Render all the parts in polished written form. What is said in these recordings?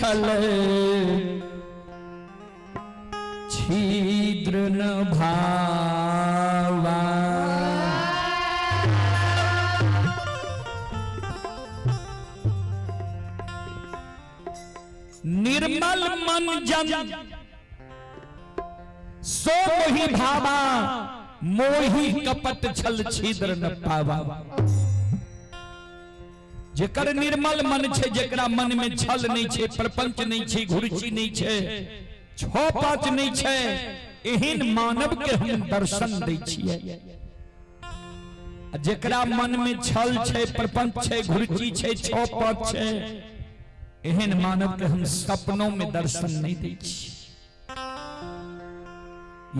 छल छिद्र न भावा। निर्मल मन जन सो मोहि भावा, मोहि कपट छल छिद्र न पावा। जेकर निर्मल मन छै, जेकरा मन में छल नहीं छै, प्रपंच नहीं छै, घुरची नहीं छै, छो पांच नहीं छै, एहन मानव के हम दर्शन दै छियै। जेकरा मन में छल छै, प्रपंच छै, घुरची छै, छो पांच छै, एहन मानव के हम सपनों में दर्शन नहीं दै छियै।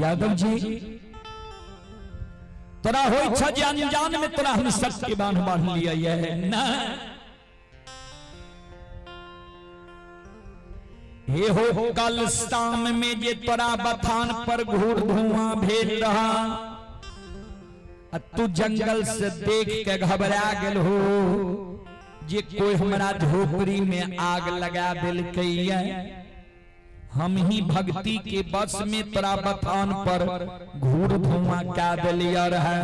यादव जी, तोरा होइ छ जे अनजान में तोरा हम सत्य के बांध बांध लिया ये ना। हे हो कल शाम में जे तोरा बथान पर घूर धुआं भेल रहा, आ तू जंगल से देख के घबरा गेल हो जे कोई हमरा झोपड़ी में आग लगा देलकै। हम ही भक्ति के बस में तोरा बथान पर घूर धुआं क्या दिलिया रहे।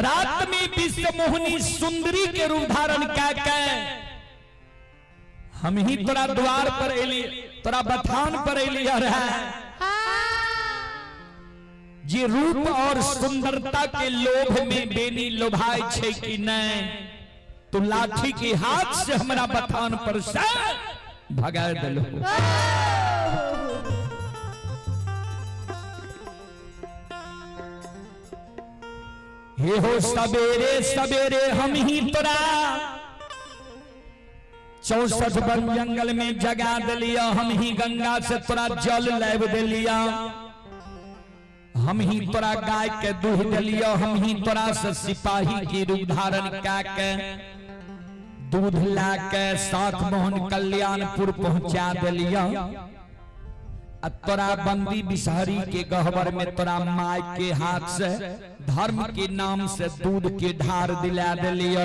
रात में विश्व मोहिनी सुंदरी के रूप धारण क्या के हम ही तोरा द्वार पर एली, तोरा बथान पर एली रहे। जे रूप और सुंदरता के लोभ में बेनी लोभाय छे कि नहीं, तो लाठी के हाथ से हमरा बथान पर से भगा दिलो। हे हो सवेरे सवेरे हम ही तोरा 64 वन जंगल में जगा दिलिया, हम ही गंगा से तोरा जल लाब दिलिया, हम ही तोरा गाय के दूध दिलिया, हम ही तोरा से सिपाही के रूप धारण कै के दूध ला के साथ मोहन कल्याणपुर पहुंचा दिलिया। आ तोरा बंदी बिसहरी के गहबर में तोरा माय के हाथ से धर्म के नाम से दूध के ढार दिला दिलिया।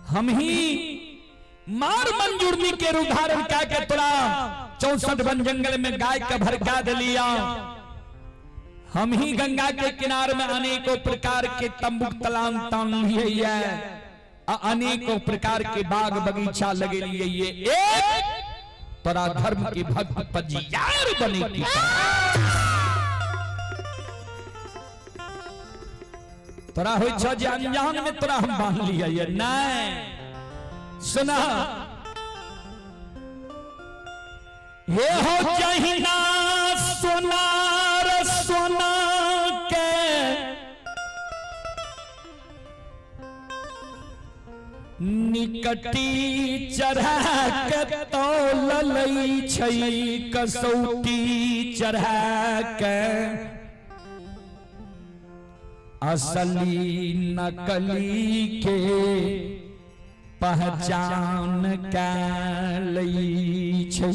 हम ही मार मंजूरनी के रूप धारण कै के तोरा 64 वन जंगल में गाय के भड़का दिलिया। हम ही गंगा के किनार में अनेकों प्रकार के तंबुक तलान तान लिए अनेकों प्रकार के बाग बगीचा लगे लिए। ये एक तोरा धर्म के भक्त पजियार बने की तोरा होइ छ जे अनजान में तोरा हम बांध लिया ये नहीं। सुना, हे हो जहिना सोनार सोना के निकटी चढ़ा के तौल लै छै, कसौटी चढ़ा के असली नकली के पहचान कै लै छै।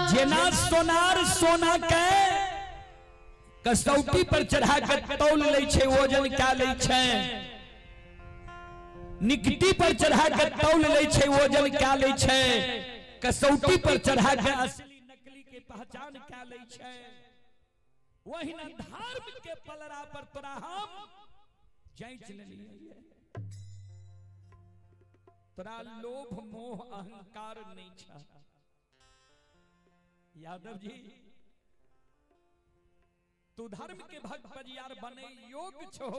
जेना सोनार सोना के कसौटी पर चढ़ा के तौल लै छै, वजन कै लै छै, निकटी पर चढ़ा के तौल लै छै, वजन कै लै छै, कसौटी पर चढ़ा के असली नकली के पहचान कै लै छै, वही ना धर्म के पलड़ा पर तोरा हम जांच लेलियै। तोरा लोभ मोह अहंकार नहीं छ यादव जी, तू धर्म के भक्त बजियार बने योग्य छो।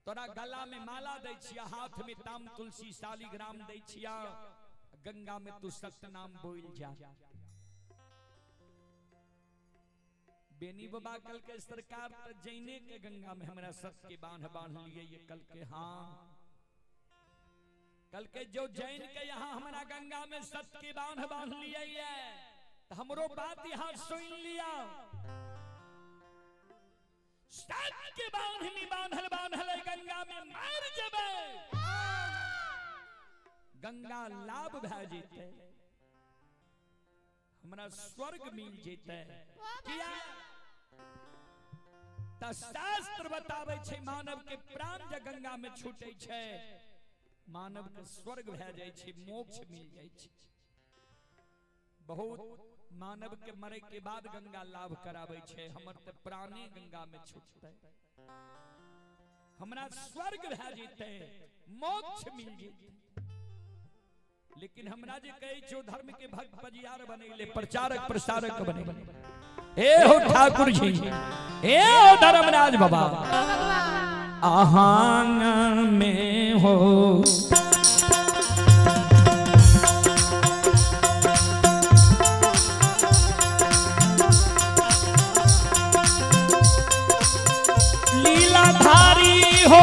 तोरा गला में माला दै छिया, हाथ में ताम तुलसी शालिग्राम दै छिया, गंगा में तू सत्यनाम बोल जा। बेनी बाबा कल के सरकार त जैने के गंगा में हमरा सत के बांध बांध लिए ये कल के। हाँ, कल के जो जैन के यहाँ हमरा गंगा में सत के बांध बांध लिए ये, तो हमरो बात यहाँ सुन लिया। सत के बांध में बांधल बांधल गंगा में मर जबे, गंगा लाभ भए जेते, हमरा स्वर्ग मिल जेते। किया शास्त्र बताबै छै मानव के प्राण जे गंगा में छूटे छै, मानव के स्वर्ग भए जाइ छै, मोक्ष मिल जाइ छै। बहुत मानव के मरे के बाद गंगा लाभ कराबै छै, हमर तऽ प्राणे गंगा में छूटतै, हमरा स्वर्ग भए जेतै, मोक्ष मिल जेतै। लेकिन हमरा जे कहै छौ धर्म के भक्त पजियार बनेले, प्रचारक प्रसारक बनेले। ए हो ठाकुर जी, ए हो धर्मराज बाबा, अहांग में हो लीलाधारी हो,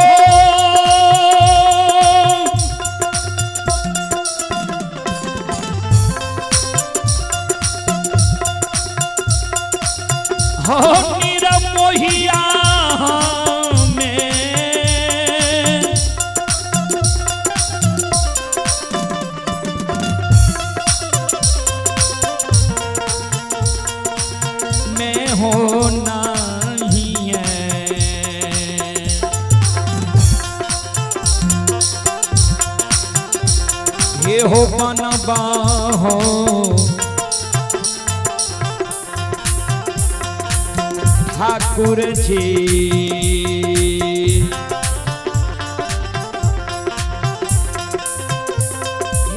हो निरमोहिया में, मैं हो नहीं है। ये हो बनबा हो ठाकुर जी,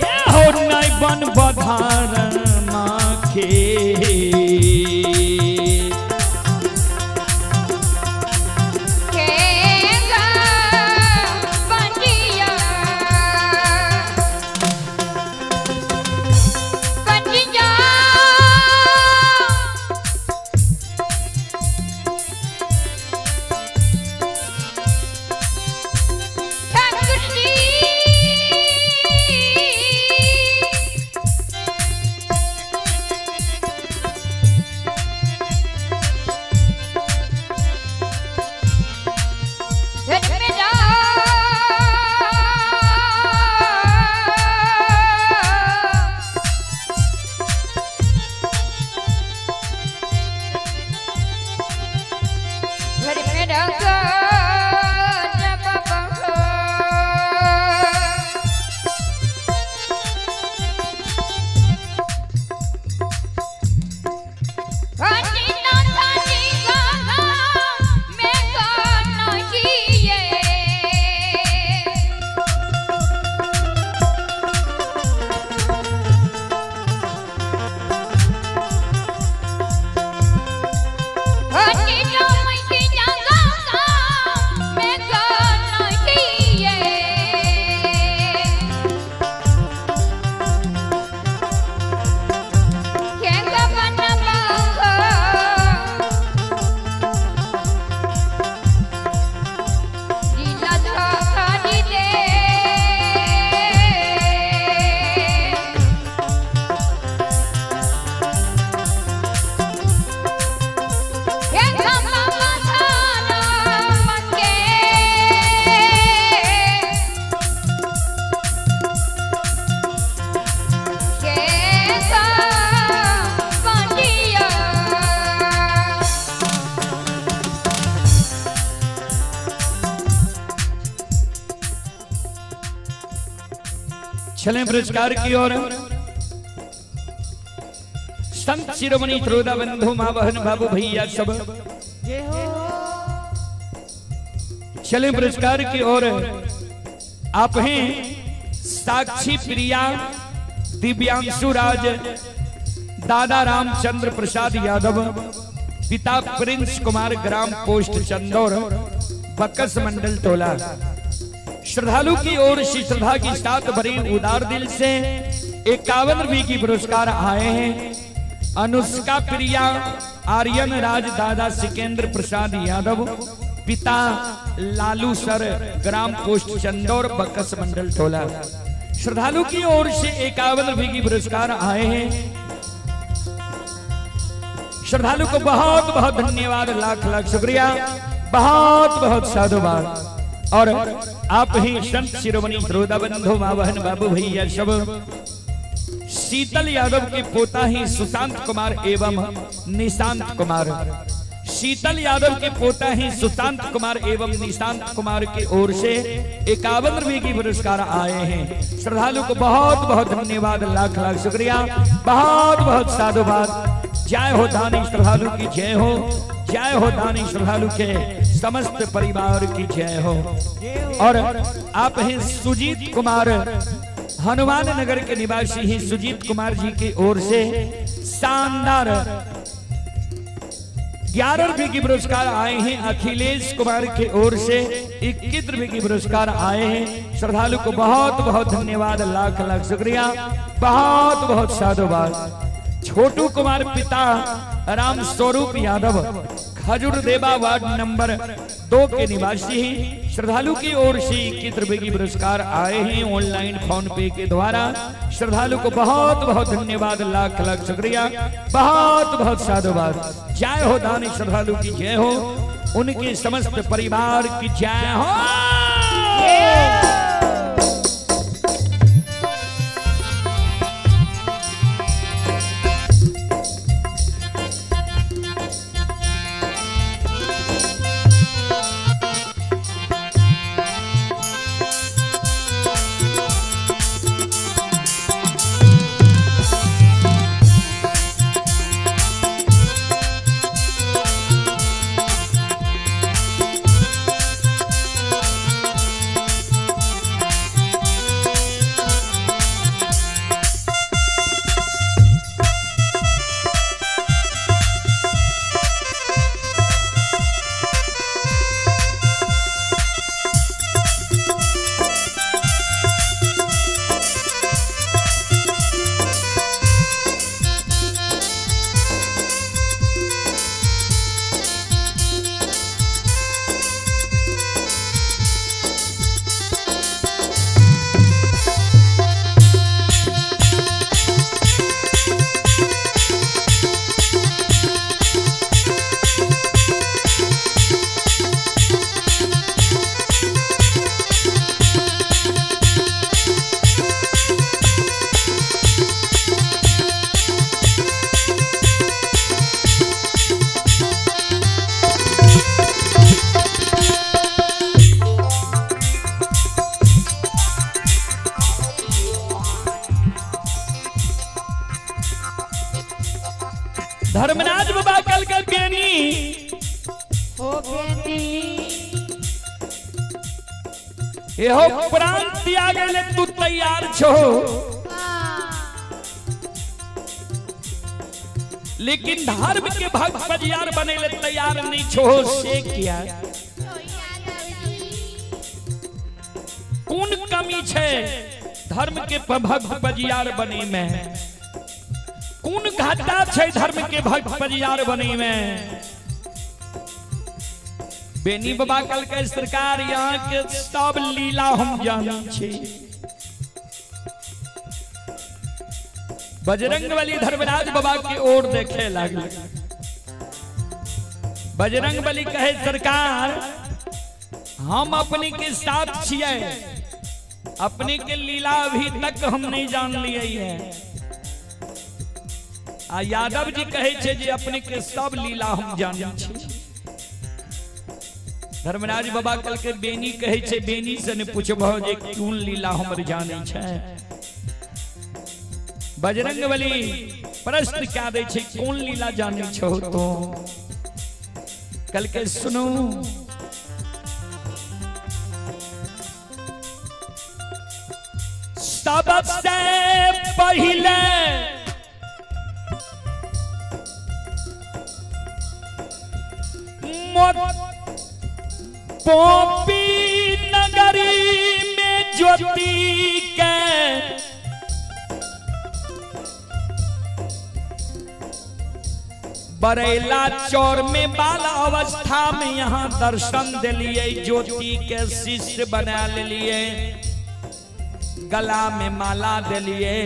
ये हो नहीं बन बधार माखे। चलें पुरस्कार की ओर। संत शिरोमणि त्रोदा बंधु माँ बहन बाबू भैया सब चलें पुरस्कार की ओर। आप हैं साक्षी प्रिया दिव्यांशु राज, दादा रामचंद्र प्रसाद यादव, पिता प्रिंस कुमार, ग्राम पोस्ट चंदौर, बकस मंडल टोला। श्रद्धालु की ओर से श्रद्धा की साथ भरी उदार दिल से 51 रुपए की पुरस्कार आए हैं। अनुष्का प्रिया आर्यन राज, दादा सिकेंद्र प्रसाद यादव, पिता लालू सर, ग्राम पोस्ट चंदौर, बकस मंडल टोला। श्रद्धालु की ओर से 51 रुपए की पुरस्कार आए हैं। श्रद्धालु को बहुत बहुत धन्यवाद, लाख लाख शुक्रिया, बहुत बहुत साधुवाद। और आप ही संत शिरोमणि श्रोता बंधु माँ बहन बाबू भैया सब, शीतल यादव के पोता ही सुशांत कुमार एवं निशांत कुमार। शीतल यादव के पोता हैं सुशांत कुमार एवं निशांत कुमार की ओर से 51 रुपए की पुरस्कार आए हैं। श्रद्धालु को बहुत बहुत धन्यवाद, लाख लाख शुक्रिया, बहुत बहुत साधुवाद। जय हो दानी श्रद्धालु की जय हो, जय हो दानी श्रद्धालु के समस्त परिवार की जय हो। और आप हैं सुजीत कुमार, हनुमान नगर के निवासी हैं सुजीत कुमार जी की ओर से शानदार 11 रुपए की पुरस्कार आए हैं। अखिलेश कुमार की ओर से 21 रुपए की पुरस्कार आए हैं। श्रद्धालु को बहुत बहुत धन्यवाद, लाख लाख शुक्रिया, बहुत बहुत साधुवाद। छोटू कुमार पिता राम स्वरूप यादव, खजूर देवा वार्ड नंबर 2 के निवासी हैं। श्रद्धालु की ओर से 21 रुपए की पुरस्कार आए हैं ऑनलाइन फोन पे के द्वारा। श्रद्धालु को बहुत बहुत धन्यवाद, लाख लाख शुक्रिया, बहुत बहुत साधुवाद। जय हो दानी श्रद्धालु की जय हो, उनके समस्त परिवार की जय हो। धर्मराज बाबा कल के बेनी हो बेनी, एहो प्राण त्याग ले तू तैयार छो, लेकिन धर्म के भक्त बजियार बने ले तैयार नहीं छो, से किया कौन कमी छे धर्म के भक्त बजियार बने में? कौन घाटा छे धर्म के भक्त बजियार बने में? बेनी बाबा कल के सरकार यहाँ के सब लीला हम जानै छी। बजरंग बली धर्मराज बाबा की ओर देखे लागल। बजरंग बली कहे सरकार हम अपने के साथ छियै, अपने के लीला अभी तक हम नहीं जान लिए है। आ यादव जी कहे छे जे अपने के सब लीला हम जानै छी। धर्मराज बाबा कल के बेनी कहे छे, बेनी से ने पूछबो जे कोन लीला हमर जानै छै। बजरंग बली प्रश्न क्या दे छे, कोन लीला जानै छो तो? कल के सुनू, सबसे पहले पोपी नगरी में ज्योति के बरेला चौर में बाल अवस्था में यहाँ दर्शन दिलिए, ज्योति के शिष्य बना लिए, गला में माला दिलिए।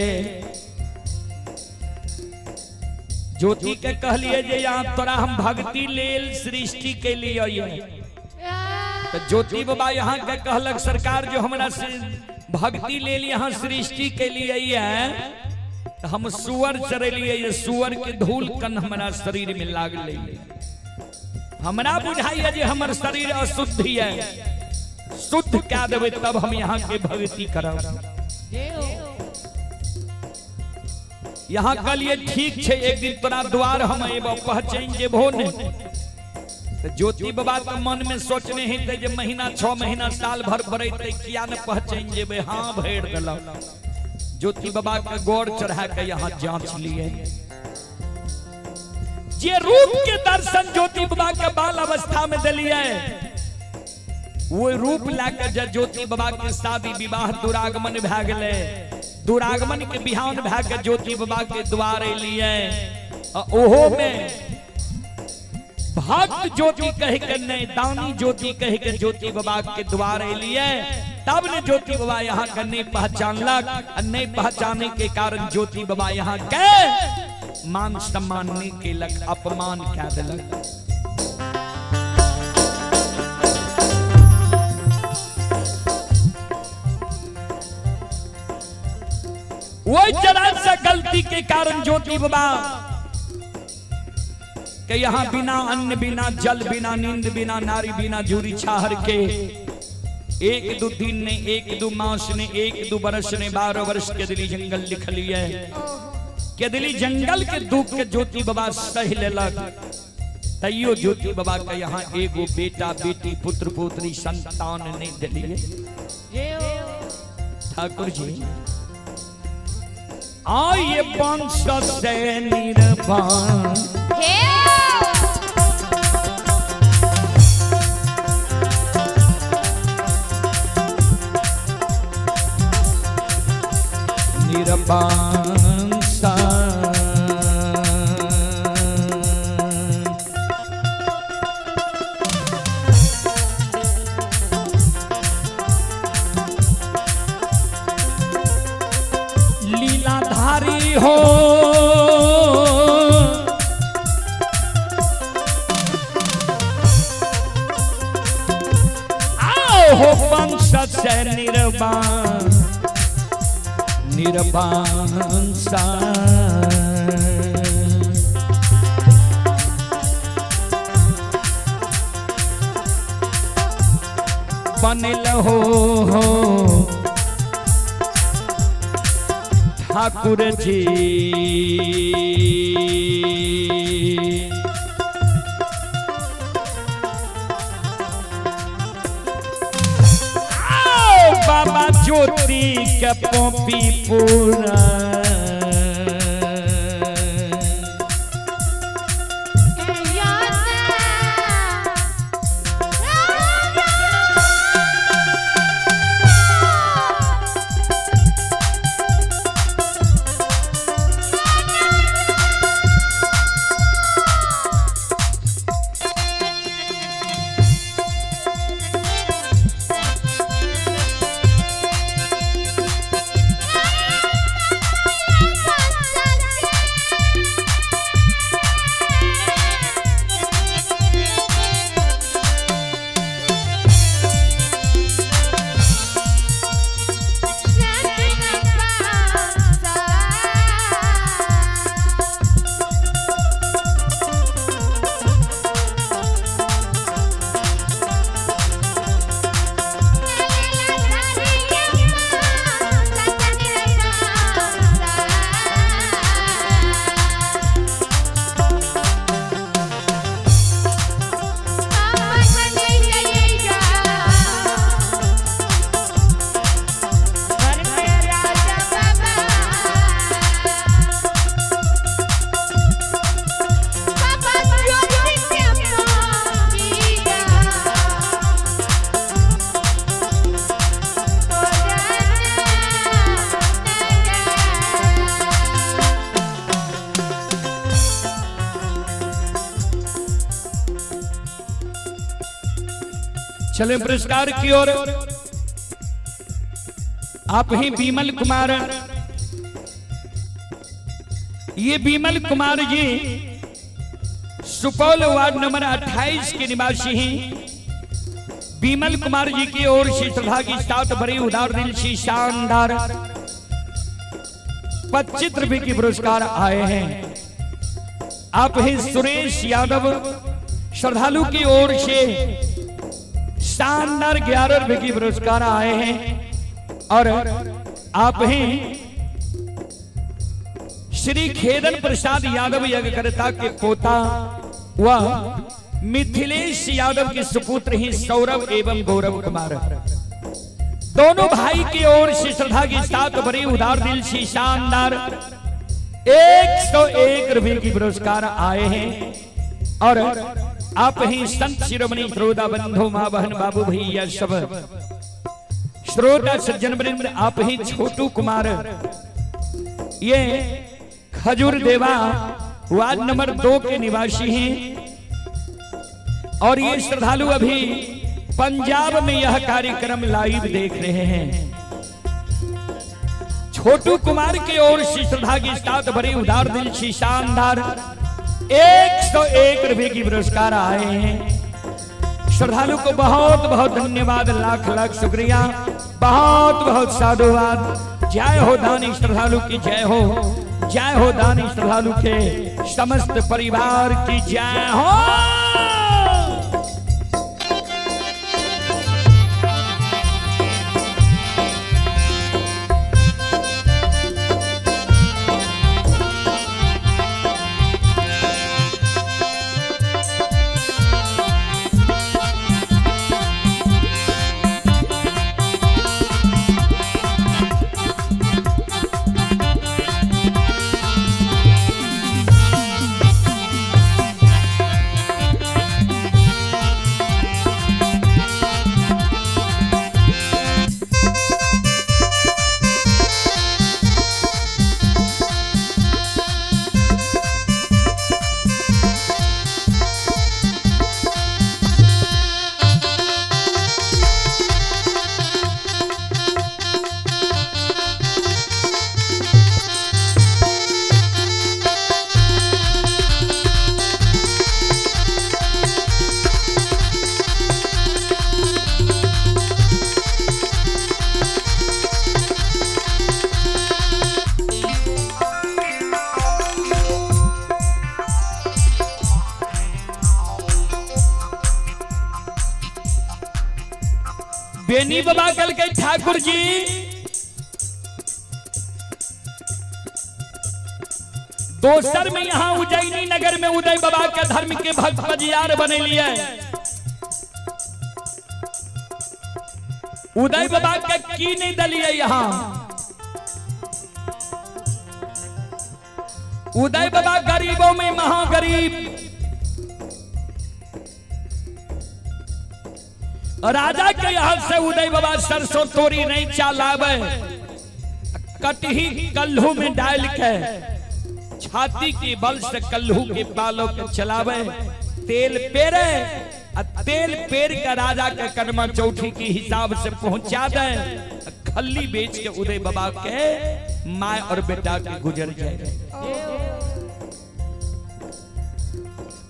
ज्योति के कहलिए जे यहाँ तोरा हम भक्ति लेल सृष्टि के लिए। तो ज्योति बाबा यहाँ के कहलक सरकार जो हमरा से भक्ति लेल यहाँ सृष्टि के लिए है, तो हम सुअर चरेलिए, ये सुअर के धूल कन हमारा शरीर में लागले। हमरा बुझाइए जे हमर शरीर अशुद्ध है, शुद्ध कए देबै तब हम यहाँ के भक्ति करब। यहाँ कहलिए ठीक छै, एक दिन तोरा द्वार हम एबो, पहचान जेबहो ने। तऽ ज्योति बाबा तऽ मन में सोचने हेतै जे महीना 6 महीना साल भर भरेतै, किया ने पहचान जेबै। हाँ भरि देलक। ज्योति बाबा के गोर चढ़ा के यहाँ जांच लिए, जे रूप के दर्शन ज्योति बाबा के बाल अवस्था में दिलिए, वो रूप लाके जे ज्योति बाबा के शादी विवाह दुरागमन भए गेलै, दुरागमन के बिहान भए के ज्योति बाबा के द्वार एलिए, आ ओहो में भक्त ज्योति कह के नहीं, दानी ज्योति कह के ज्योति बाबा के द्वार एलिए, तब ने ज्योति बाबा यहाँ के नहीं पहचानलक, आ नहीं पहचाने के कारण ज्योति बाबा यहाँ के मान सम्मान नहीं केलक, अपमान कए देलक। वही जरा सा गलती के कारण ज्योति बाबा के यहाँ बिना अन्न बिना जल बिना नींद बिना नारी बिना जूरी छाहर के 1-2 दिन ने 1-2 मास ने 1-2 बरस ने 12 वर्ष के दिली जंगल लिख लिए, के दिली जंगल के दुख के ज्योति बाबा सह लेलक, तैयो ज्योति बाबा के यहाँ एगो बेटा बेटी पुत्र पुत्री संतान नहीं दिलिए। ठाकुर जी आइए वंश से निर्वाण निर्वाण। लीलाधारी हो आओ हो वंश से निर्वाण निर्वाण। बनल हो ठाकुर जी आओ बाबा ज्योति के पोपी पूरा चले पुरस्कार की ओर। आप ही बीमल कुमार, ये बीमल कुमार जी सुपौल वार्ड नंबर 28 के निवासी हैं। बीमल कुमार जी की ओर से श्रद्धा की साथ भरी उदार दिल से शानदार 25 रुपए की पुरस्कार आए हैं। आप ही सुरेश यादव श्रद्धालु की ओर से शानदार 11 रुपए की पुरस्कार आए हैं और आप हैं श्री खेदन प्रसाद यादव यज्ञकर्ता के पोता व मिथिलेश यादव के सुपुत्र ही सौरभ एवं गौरव कुमार, दोनों भाई की ओर से श्रद्धा के साथ बड़ी उदार दिल से शानदार 101 रुपए की पुरस्कार आए हैं। और आप ही संत शिरोमणि श्रोता बंधु माँ बहन बाबू भैया सब श्रोता सज्जन वृंद, आप ही छोटू कुमार ये खजूर देवा वार्ड नंबर 2 के निवासी हैं और ये श्रद्धालु अभी पंजाब में यह कार्यक्रम लाइव देख रहे हैं। छोटू कुमार की ओर से श्रद्धा की साथ भरी उदार दिल से शानदार 101 रुपए की पुरस्कार आए हैं। श्रद्धालु को बहुत बहुत धन्यवाद, लाख लाख शुक्रिया, बहुत बहुत साधुवाद। जय हो दानी श्रद्धालु की जय हो, जय हो दानी श्रद्धालु के समस्त परिवार की जय हो। बेनी बाबा कल के ठाकुर जी दोसर में यहाँ उज्जैनी नगर में उदय बाबा के धर्म के भक्त पजियार बने लिए। उदय बाबा के की नहीं दलिए यहाँ। उदय बाबा गरीबों में महागरीब, राजा के यहाँ से उदय बाबा सरसों तोरी नहीं चलावे, कटही कल्हू में डाल के छाती की बल से कल्हू के बालों के चलावे, तेल पेरे आ तेल पेर के राजा के कनमा चौथी के हिसाब से पहुंचा दे, खल्ली बेच के उदय बाबा के माय और बेटा के गुजर जाए।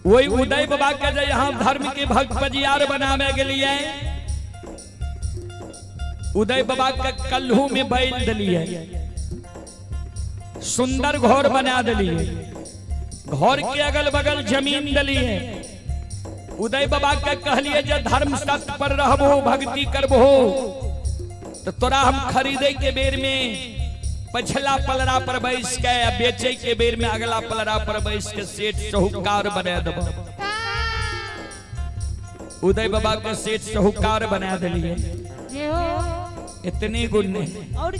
वही उदय बाबा के जे यहाँ धर्म के भक्त पजियार बनावे के लिए उदय बाबा के कल्हू में बैल दिलिए, सुंदर घर बना दिलिए, घर के अगल बगल जमीन दिलिए। उदय बाबा के कहलिए जे धर्म सत्य पर रहबो, भक्ति करबो तो तोरा हम खरीदे के बेर में पछला पलरा पर बैस के आ बेचे के बेर में अगला पलरा पर बैस के सेठ साहूकार बना देबो। उदय बाबा के सेठ साहूकार बना दिलिए। इतने गुण नहीं और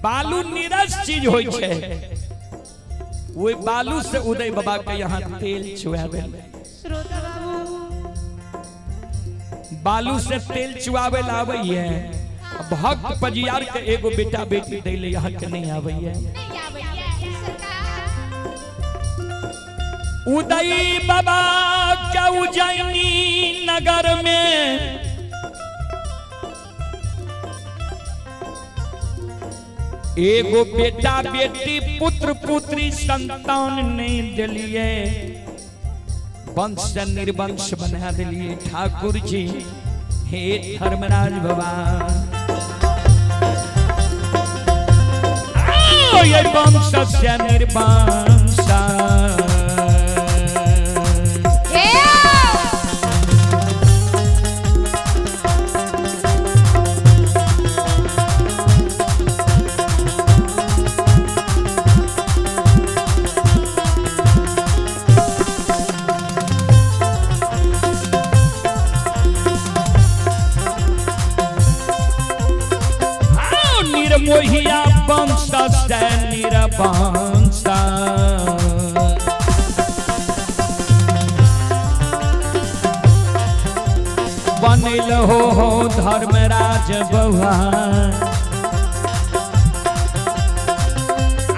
बालू नीरस चीज होई छै, वही बालू से उदय बाबा के यहाँ तेल चुआवे, श्रोता बाबू बालू से तेल चुआवे लावे है। भक्त पजियार के एगो बेटा बेटी दैले यहाँ के नहीं आवे है। नहीं आवे सरकार। उदय बाबा के उज्जैनी नगर में एगो बेटा बेटी पुत्र पुत्री संतान नहीं दिलिए, वंश से निर्वंश बना दिलिए ठाकुर जी। हे धर्मराज भगवान, आओ ये वंश से निर्वंश। निर्मोहिया वंश से निरवंश। बनल हो धर्मराज बउआ,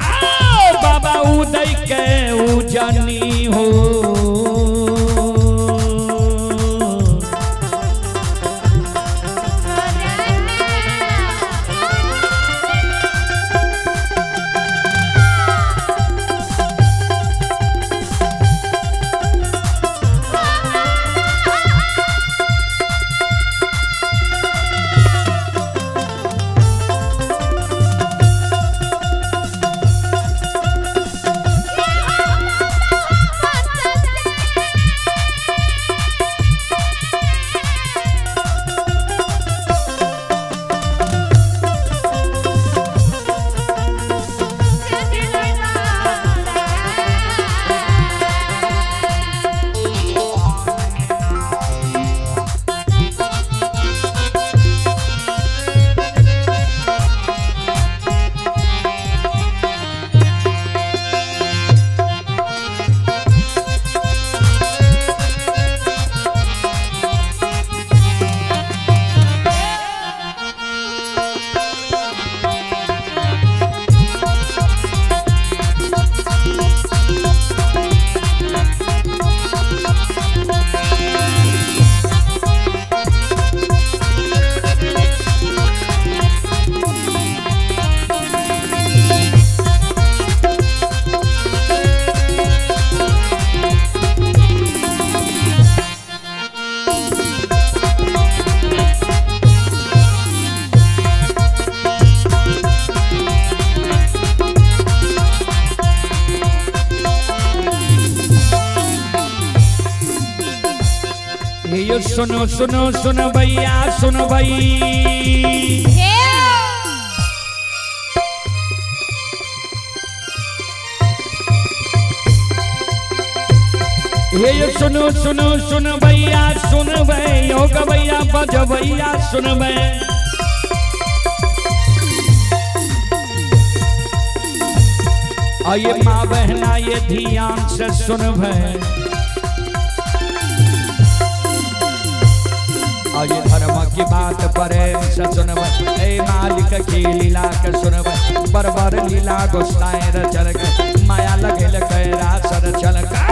आओ बाबा उदय के उजनी हो। ये सुनो सुनो सुनो भैया सुनो भाई, ये सुनो सुनो सुनो भैया सुन भाई, योग भैया बज भैया सुन भाई। आइए माँ बहना ये ध्यान से सुन भाई, आइए धर्म की बात प्रेम से सुनबै, ए मालिक की लीला के सुनबै। बरबर लीला गोसाई रचल के, माया लगेल कैरा सर चल के।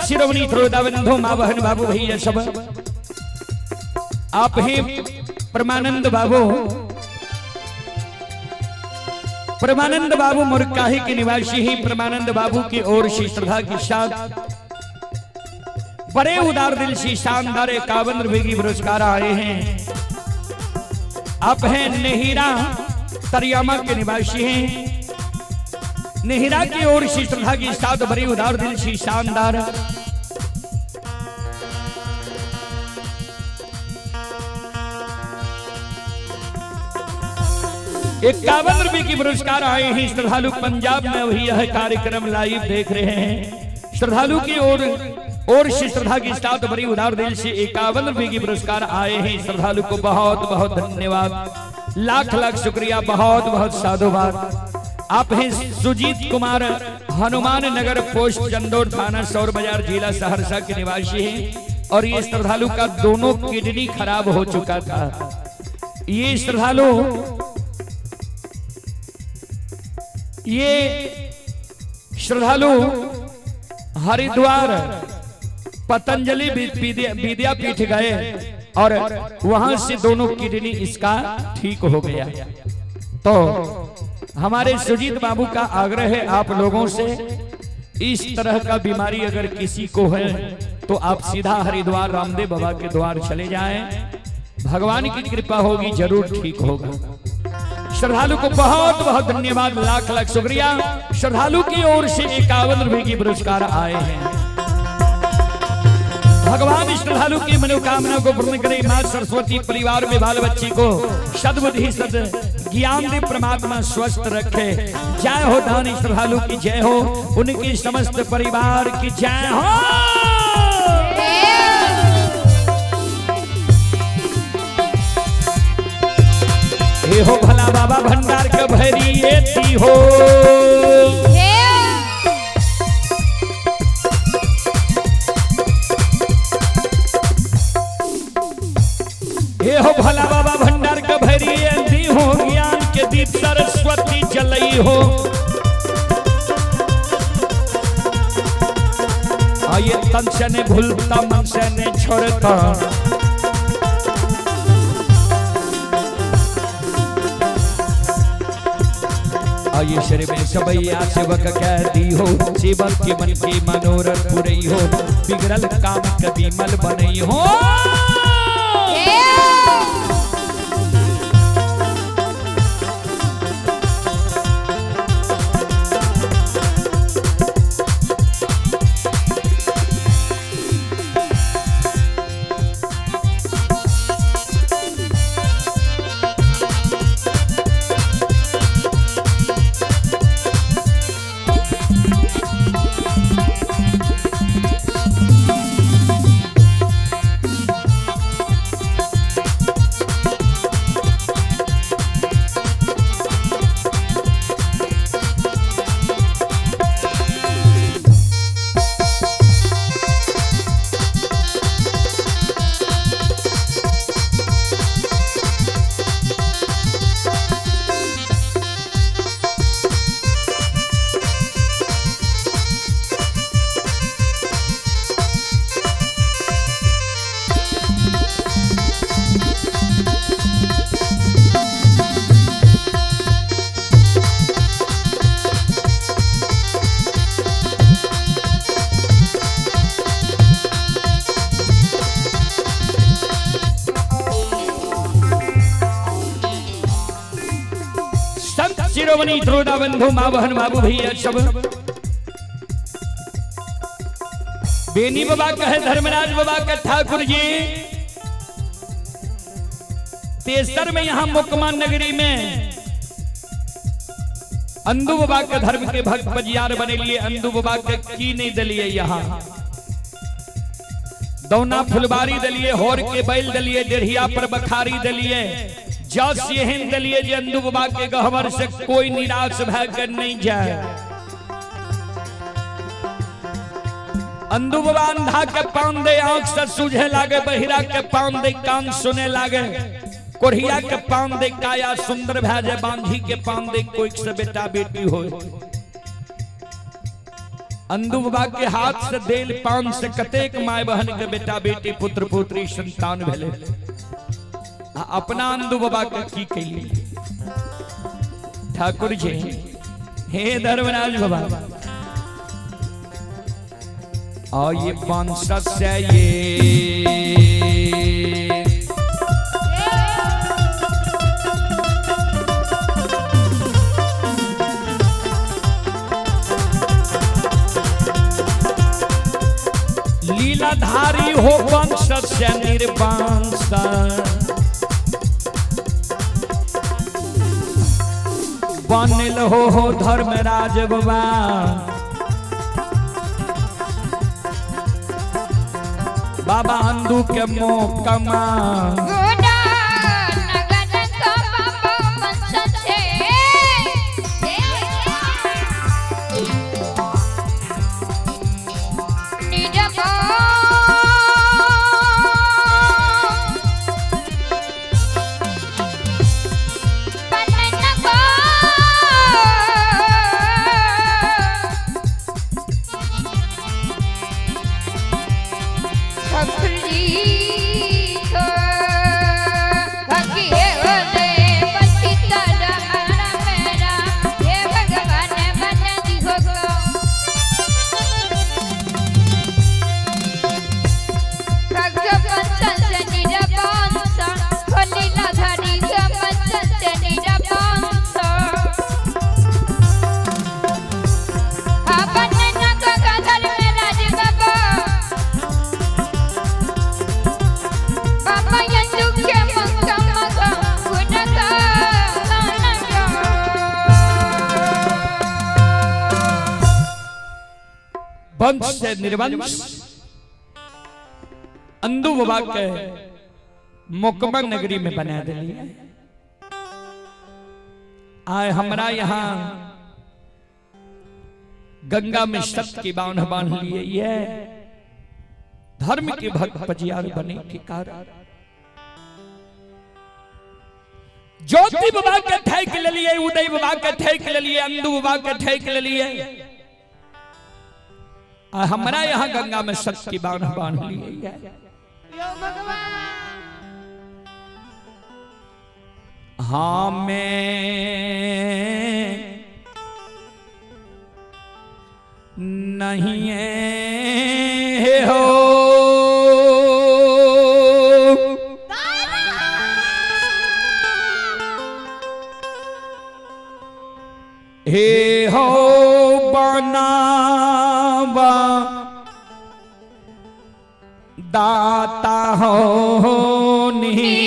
शिरोमणि त्रोदाबंधु माँ बहन बाबू भैया सब, आप ही परमानंद बाबू, परमानंद बाबू मुरकाही के निवासी ही परमानंद बाबू की ओर से श्रद्धा के साथ बड़े उदार दिल से शानदार 51 रुपए की पुरस्कार आए हैं। आप हैं नेहिरा तरियामा के निवासी हैं, नेहिरा की ओर से श्रद्धा के साथ बड़ी उदार दिल से शानदार 51 रुपए की पुरस्कार आए हैं। श्रद्धालु पंजाब में वही यह कार्यक्रम लाइव देख रहे हैं। श्रद्धालु की ओर से श्रद्धा के साथ बड़ी उदार दिल से 51 रुपए की पुरस्कार आए हैं। श्रद्धालु को बहुत बहुत धन्यवाद, लाख लाख शुक्रिया, बहुत बहुत साधुवाद। आप हैं सुजीत कुमार, हनुमान नगर, पोस्ट चंदौर, थाना सौर बाजार, जिला सहरसा के निवासी हैं। और ये श्रद्धालु का दोनों किडनी खराब हो चुका था। ये श्रद्धालु ये श्रद्धालु हरिद्वार पतंजलि विद्यापीठ गए और वहां से दोनों किडनी इसका ठीक हो गया। तो हमारे सुजीत बाबू का आग्रह है आप लोगों से, इस तरह का बीमारी अगर किसी को है तो आप सीधा हरिद्वार रामदेव बाबा के द्वार चले जाएं, भगवान की कृपा होगी, जरूर ठीक होगा। श्रद्धालु को बहुत बहुत धन्यवाद, लाख लाख शुक्रिया। श्रद्धालु की ओर से 51 रुपए की पुरस्कार आए हैं। भगवान श्रद्धालु की मनोकामना को पूर्ण करे। मां सरस्वती परिवार में बाल बच्ची को सद्बुद्धि सद ज्ञान दे, परमात्मा स्वस्थ रखे। जय हो दानी श्रद्धालु की जय हो, उनकी समस्त परिवार की जय हो। हे हो भला बाबा भंडार के भैरी एती हो। हे हो भला बाबा भंडार के भैरी एती हो, ज्ञान के दीप सरस्वती जलई हो। आये तन से ने भूलता मन से ने छोड़ता, आये शरीर में सबैया सेवक कह दी हो, सेवक के मन के मनोरथ पुरई हो, बिगड़ल काम कभी मल बनई हो। शिरोमणि त्रोदा बंधु माँ बहन बाबू भैया सब बेनी बाबा कहे धर्मराज बाबा के ठाकुर जी तेसर में यहाँ मुकमा नगरी में अंदू बाबा के धर्म के भक्त बजियार बने लिए अंदू बाबा के की नहीं दलिए यहाँ दौना फुलबारी दलिए होर के बैल दलिए डेढ़िया पर बखारी दलिए जस एहन दलिए जे अंदू बाबा के गहवर से कोई निराश भय कर नहीं जाए। अंदू बाबा अंधा के पान दे आंख से सूझे लागे, बहिरा के पान दे कान सुने लागे, कोढ़िया के पान दे काया सुंदर भय जाए, बांझी के पान दे कोई से बेटा बेटी हो। अंदू बाबा के हाथ से देल पान से कतेक my बहन के बेटा बेटी पुत्र पुत्री संतान भेले। अपना अंदू बाबा के की कैली ठाकुर जी। हे धर्मराज बाबा और ये वंश से ये लीलाधारी हो वंश से निर्वंश बनल हो धर्मराज बाबा। बाबा अंदू के मोकमा वंश से निर्वंश अंदू बाबा के मोकमा नगरी में बना दिलिए। आए हमरा यहाँ गंगा में सत्य की बांध बांध लिए, ये धर्म के भक्त पजियार बने के कारण ज्योति बाबा के ठेक लिए, उदय बाबा के ठेक लिए, अंदू बाबा के ठेक लिए। आ हमरा यहाँ गंगा में सत्य की बांध बांध लिए। यो भगवान हमें नहीं हो हे हो बनावा दाता हो नहीं।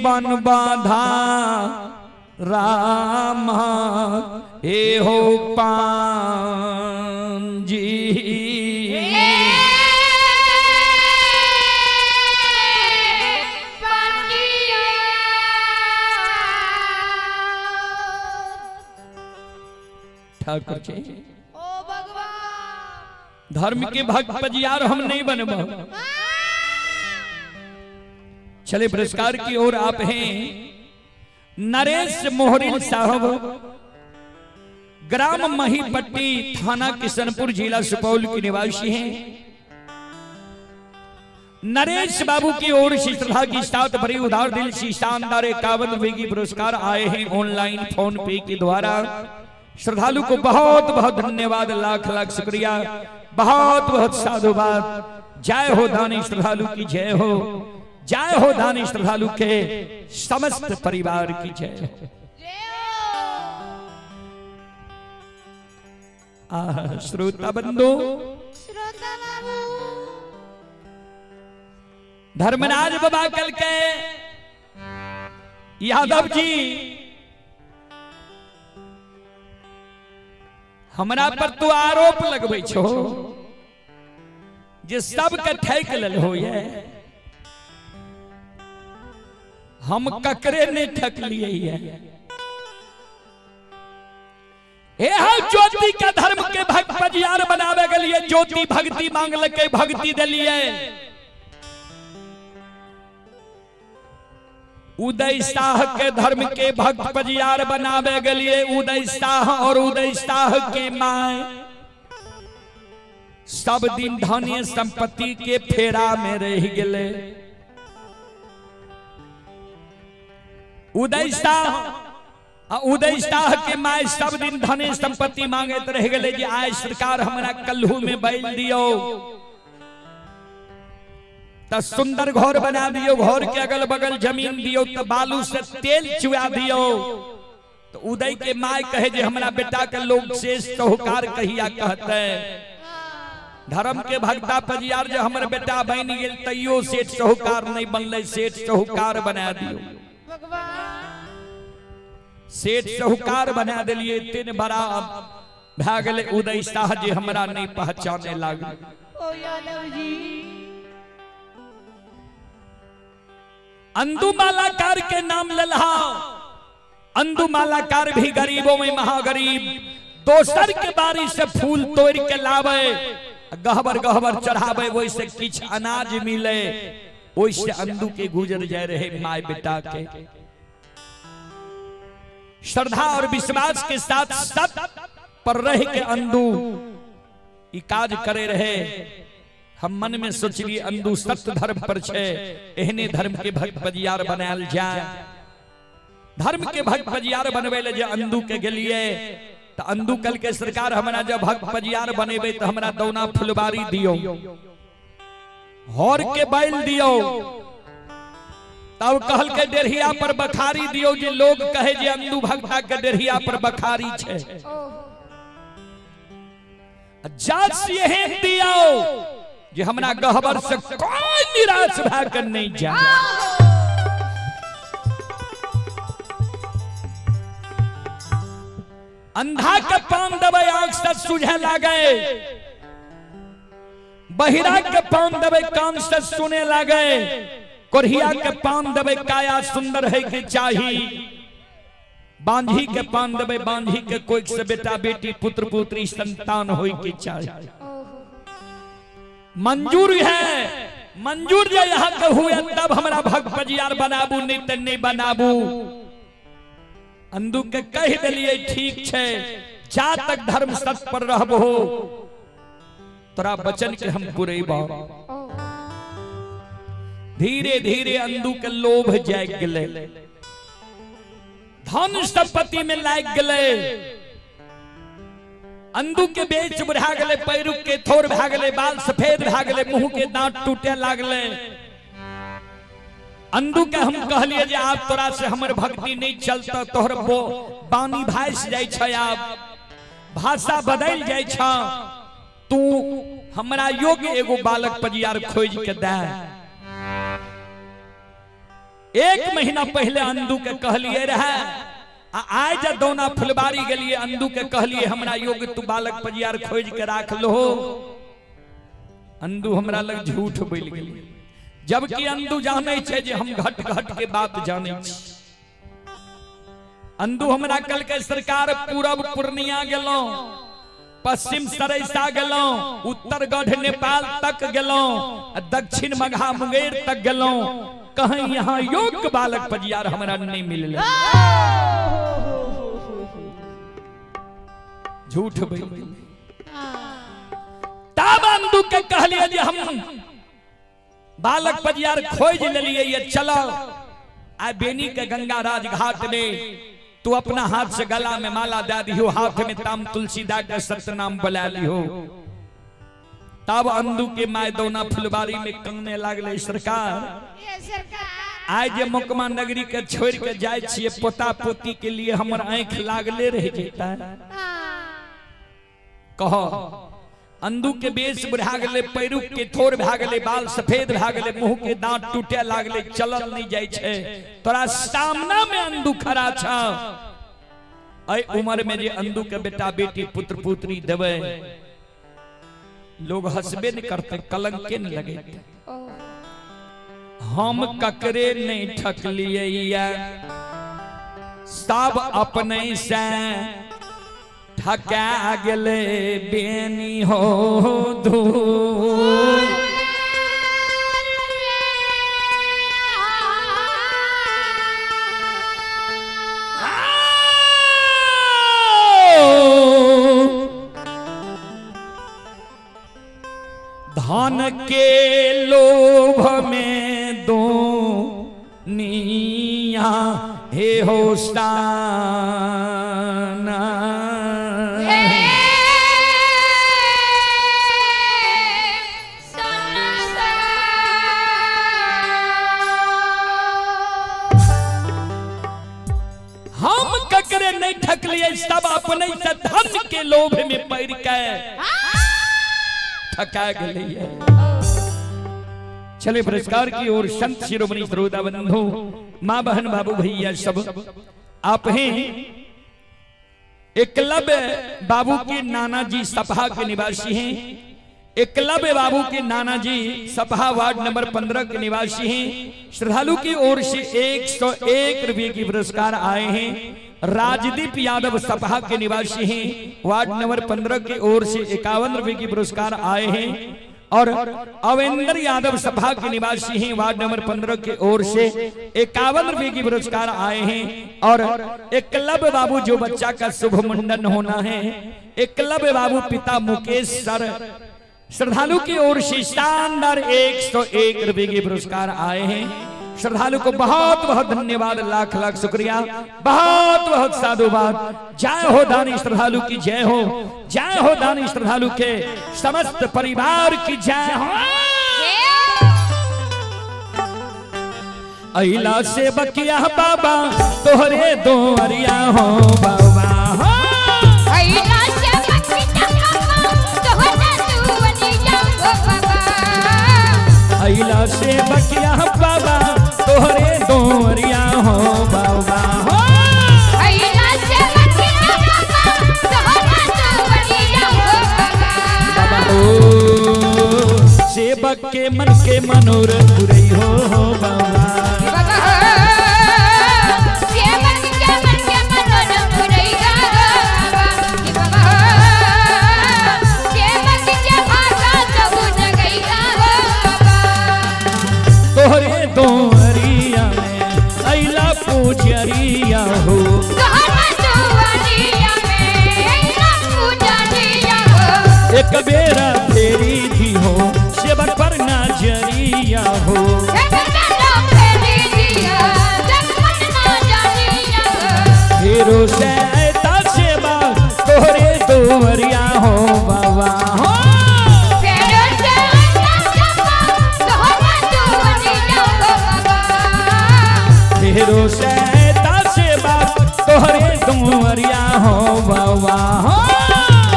बन बाधा राम हे हो पांजी। ठाकुर जी ओ भगवान, धर्म के भक्त पजियार हम नहीं बनब। चले पुरस्कार की ओर आप हैं नरेश मोहरिल साहब, ग्राम महीपट्टी, थाना किशनपुर, जिला सुपौल के निवासी हैं। नरेश बाबू की ओर से श्रद्धा की साथ भरी उदार दिल से शानदार 51 रुपए की पुरस्कार आए हैं ऑनलाइन फोन पे के द्वारा। श्रद्धालु को बहुत बहुत धन्यवाद, लाख लाख शुक्रिया, बहुत बहुत साधुवाद। जय हो दानी श्रद्धालु की जय हो, जय हो दानी श्रद्धालु के समस्त परिवार की जय हो। श्रोता बंधु, श्रोता बाबू, धर्मराज बाबा कल के यादव जी हमरा पर तू आरोप लगबै छो जे सबके ठैक लेल हो, ये हम ककरे नहीं ठकलिए। ये है ज्योति के धर्म के भक्त पजियार बनावे के लिए ज्योति भक्ति मांगल के भक्ति दिलिए। उदय शाह के धर्म के भक्त पजियार बनावे के लिए उदय शाह और उदय शाह के my सब दिन धन संपत्ति के फेरा में रह गए। उदय शाह उदय शाह के my सब दिन धन संपत्ति मांगत रह गए जे आय सरकार हमरा कल्हू में बैल दियो त सुंदर घर बना दियो, घर के अगल बगल जमीन दियो, त बालू से तेल चुआ दियो। तो उदय के my कहे जे हमरा बेटा के लोग शेष साहूकार कहिया कहते। धर्म के भक्ता पजियार जे हमर बेटा बन गेल तैयो सेठ साहूकार नहीं बनले, सेठ साहूकार बना दियो। सेठ साहूकार बना दिलिए। तीन बड़ा भए गेलै उदय शाह जी हमरा नहीं पहचाने लागल। ओ यादव जी, अंदू मालाकार के नाम ललहा। अंदू मालाकार भी गरीबों में महागरीब, दोसर के बारी से फूल तोड़ के लावे, गहबर गहबर चढ़ावे, वैसे किछ अनाज मिले, वैसे अंदू के गुजर जाए रहे my बेटा के। श्रद्धा और विश्वास के साथ सब पर रह के अंदू ई काज करे रहे। हम मन में सोचलिए अंदू सत्य धर्म पर छे, एहने धर्म के भक्त पजियार बनायल जाए। धर्म के भक्त पजियार बनबै ले जे अंदू के गेलिए त अंदू कल के सरकार हमरा जब भक्त पजियार बनेबै त हमरा दौना फुलबारी दियो, हर के बैल दियो, त तब कहल के डेढ़िया पर बखारी दियो जे लोग कहे जे अंदू भगता के डेढ़िया पर बखारी छे। जात एहन दियो जे हमरा गहबर से कोई निराश भए के नहीं जाए। अंधा के पान देबै आंख से सुझे लागे, बहिरा के पान देबै कान से सुने लागे, कोढ़िया के पान देबै काया सुंदर है के चाही, बांझी के पान देबै बांझी के कोई से बेटा बेटी पुत्र पुत्री संतान होई के चाही। मंजूर है, मंजूर जे यहाँ के हुए तब हमरा भक्त पजियार बनाबू, नहीं त नहीं बनाबू। अंदू के कह दिलिए ठीक छे, जा तक धर्म सत्य पर रहबो तोरा वचन के हम पुरेबो। धीरे धीरे अंदू के लोभ जाग गेलै, धन संपत्ति में लाग गेलै, अंदू के बेच बढ़ा गेलै, पैरुक के थोर भए गेलै, बाल सफेद भए गेलै, मुंह के दांत टूटे लागलै। अंदू के हम कहलिए जे आब तोरा से हमर भक्ति नहीं चलता, तोहर बानी भासि जाइ छै, आब भाषा बदलि जाइ छ, तू हमरा योग्य एगो बालक पजियार खोज के दे। 1 महीना पहले अंदू के कहलिए रहे, आ आइ जे दौना फुलबारी गेलिए अंदू के कहलिए हमरा योग्य तू बालक पजियार खोज के राख लो। अंदू हमरा लग झूठ बोल गेलिए, जबकि अंदू जानै छै जे हम घट घट के बात जानै छी। अंदू हमरा कल के सरकार पूरब पूर्णिया गेलौं, पश्चिम सरैसा गेलौं, उत्तर गढ़ नेपाल तक गेलौं, दक्षिण मघा मुंगेर तक गेलौं, कहीं यहाँ योग्य बालक पजियार हमरा नहीं मिलले। झूठ बोल तब अंदू के कहलिए जे हम बालक पजियार खोज लेलिए, ये चलो आ बेनी के गंगा राज घाट में तू अपना हाथ से गला में माला दे दियो, हाथ में ताम तुलसी दा के सतनाम बुला लियो। तब अंदू के my दौना फुलबारी में कंगने लागले, सरकार आइ जे मोकमा नगरी के छोड़ के जाय छिए पोता पोती के लिए हमर आंख लागले रह जेता। कह अंदू के बेस बढ़ा गेलै, पैरुक के थोर भए गेलै, बाल सफेद भए गेलै, मुंह के दांत टूटे लागलै, चलल नहीं जाइ छै, तोरा सामना में अंदू खड़ा छ। ऐ उम्र में जे अंदू के बेटा बेटी पुत्र पुत्री देबै लोग हंसबे नहीं करते, कलंक के नहीं लगेते। हम ककरे नहीं ठकलिए, सब अपने से ठका गेले बेनी हो धूल। धन के लोभ में दो निया हे होस्ताना। हम ककरे नहीं ठकलिए, सब अपने से धन के लोभ में पड़ के ठका गए। चले पुरस्कार की ओर संत शिरोमणि श्रोता बंधु माँ बहन बाबू भैया सब आप हैं। एकलव्य बाबू के नाना जी सपहा के निवासी हैं। एकलव्य बाबू के नाना जी सपहा वार्ड नंबर 15 के निवासी हैं। श्रद्धालु की ओर से 101 रुपये की पुरस्कार आए हैं। राजदीप यादव सपहा के निवासी हैं, वार्ड नंबर 15 की ओर से 51 रुपये की पुरस्कार आए हैं। और अवेंद्र यादव सभा के निवासी हैं, वार्ड नंबर 15 की ओर से 51 रुपये की पुरस्कार आए हैं। और एकलव्य बाबू जो बच्चा का शुभ मुंडन होना है, एकलव्य बाबू पिता मुकेश सर श्रद्धालु की ओर से शानदार 101 रुपये के पुरस्कार आए हैं। श्रद्धालु को बहुत बहुत धन्यवाद, लाख लाख शुक्रिया, बहुत बहुत साधुवाद। जय हो दानी श्रद्धालु की जय हो, जय हो दानी श्रद्धालु के समस्त परिवार की जय हो। अइला से बकिया बाबा तोहरे दोरिया हो बाबा हो। अइला से बकिया बाबा तोहरे दुआरिया हो बाबा। अइला से बकिया बाबा तोहरे दोरिया हो बाबा हो। अइला से बकिया बाबा तोहरे दुआरिया हो बाबा बाबा। हो, सेवक के मन के मनोरथ पुरई हो बाबा। बाबा हो, सेवक के मन के मनोरथ पुरैया हो बाबा। कि बाबा हो, सेवक के भागा सबु जगैया हो बाबा। तोहरे दोरिया में अइला पूजरिया हो। तोहरा दुआरिया में अइला पूजरिया हो। एक बेरा फेरी दी हो सेवक पर नजरिया हो। एक बेरा फेरी दिया, जगमग नजरिया हो। फेरो से ऐता सेवा तोहरे दोरिया हो बाबा हो। फेरो से ऐता सेवा तोहरा दुआरिया हो बाबा। फेरो से ऐता सेवा तोहरे दोरिया हो बाबा हो।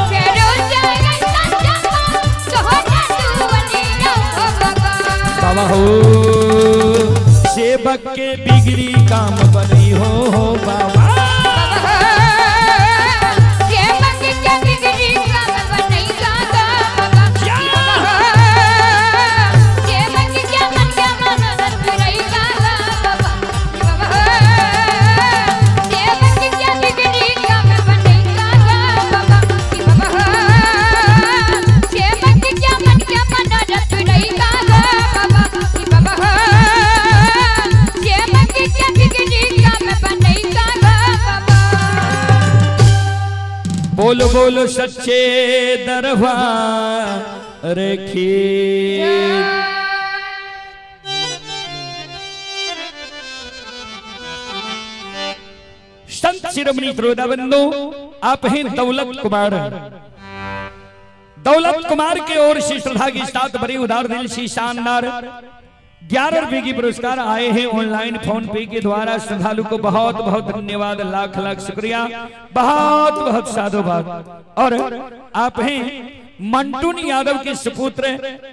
फेरो से ऐता सेवा तोहरा दुआरिया हो बाबा। बाबा हो, सेवक के बिगड़ी काम बनी हो बाबा। सेवक के बिगड़ी काम बनैया गो बाबा। सेवक के मन के मनोरथ पुरैया गो बाबा। सेवक के बिगड़ी काम बनैया गो बाबा। सेवक के मन के मनोरथ पुरैया गो बाबा। सेवक के बिगड़ी काम बनैया गो बाबा। बोलो बोलो सच्चे दरबार की। संत शिरोमणि त्रोदा बंधु, आप हैं दौलत कुमार। दौलत कुमार के ओर से श्रद्धा के साथ बड़ी उदार दिल से शानदार 11 रुपए की पुरस्कार आए हैं ऑनलाइन फोन पे के द्वारा। श्रद्धालु को बहुत बहुत धन्यवाद, लाख लाख शुक्रिया, बहुत बहुत साधुवाद। और आप हैं मंटून यादव के सुपुत्र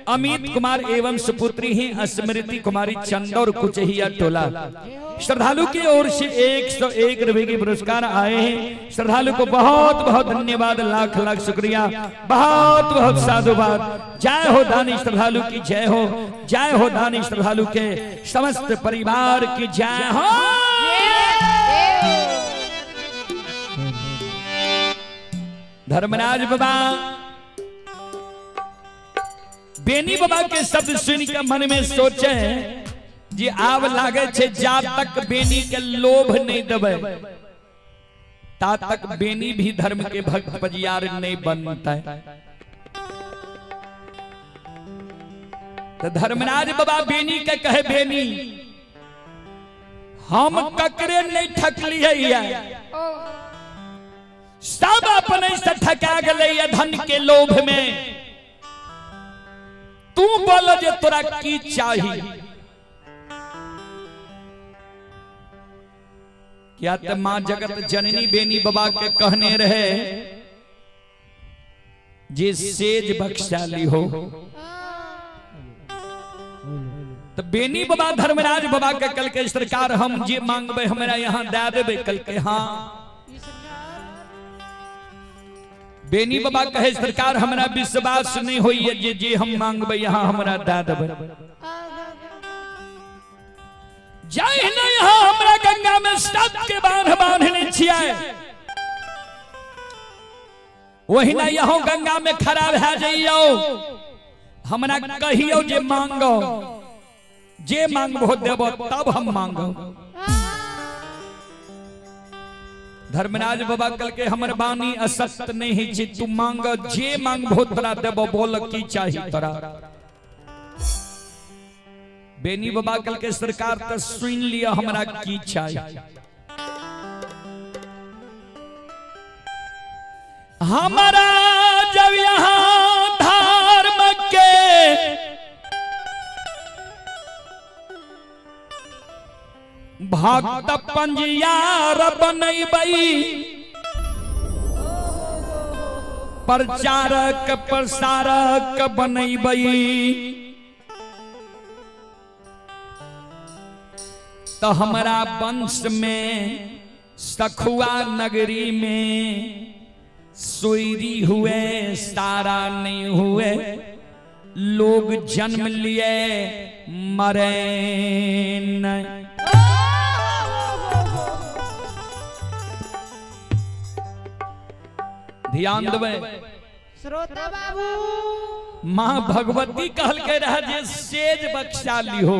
अमित कुमार एवं सुपुत्री हैं स्मृति कुमारी चंदौर कुचहिया टोला। श्रद्धालु की ओर से 101 रुपए के पुरस्कार आए हैं। श्रद्धालु को बहुत बहुत धन्यवाद, लाख लाख शुक्रिया, बहुत बहुत साधुवाद। जय हो दानी श्रद्धालु की जय हो, जय हो दानी श्रद्धालु के समस्त परिवार की जय हो। धर्मराज बाबा बेनी बाबा के शब्द सुन के मन में सोचे जी आब लागे छे जा तक बेनी के लोभ नहीं देबै ता तक बेनी भी धर्म के भक्त पजियार नहीं बनता है। तो धर्मराज बाबा बेनी के कहे, बेनी हम ककरे नहीं ठकलिए, सब अपने से ठका गए धन के लोभ में। तू बोल जे तोरा की चाही। क्या त मां जगत जननी बेनी बाबा के कहने रहे जे सेज बख्शाली हो। तो बेनी बाबा धर्मराज बाबा के कल के सरकार हम जे मांगबे हमरा यहाँ दे देबे। कल के हाँ। बेनी बाबा कहे सरकार हमरा विश्वास नहीं होइए जे जे हम मांगबे यहाँ हमरा दे देबे। जाहि नहीं यहाँ हमरा गंगा में सबके बांध बांधने छियै, वही ना यहाँ गंगा में खड़ा भए जइयौ, हमरा कहियौ जे मांगो, जे मांगबो देबो तब हम मांगो। धर्मराज बाबा कल के हमर बानी असत्य नहीं छी, तू मांग जे मांगबो तोरा देबो, बोल की चाही तोरा। बेनी बाबा कल के सरकार त सुन लिया हमरा की चाही। हमारा जब यहाँ धर्म के भक्त पंजियार बनैबै, प्रचारक प्रसारक बनैबै, तो हमरा वंश में सखुआ नगरी में सोयरी हुए सारा नहीं हुए, लोग जन्म लिए मरे नहीं। ध्यान देबै श्रोता बाबू। माँ भगवती कहल के रहे जे सेज बख्शा लिहो,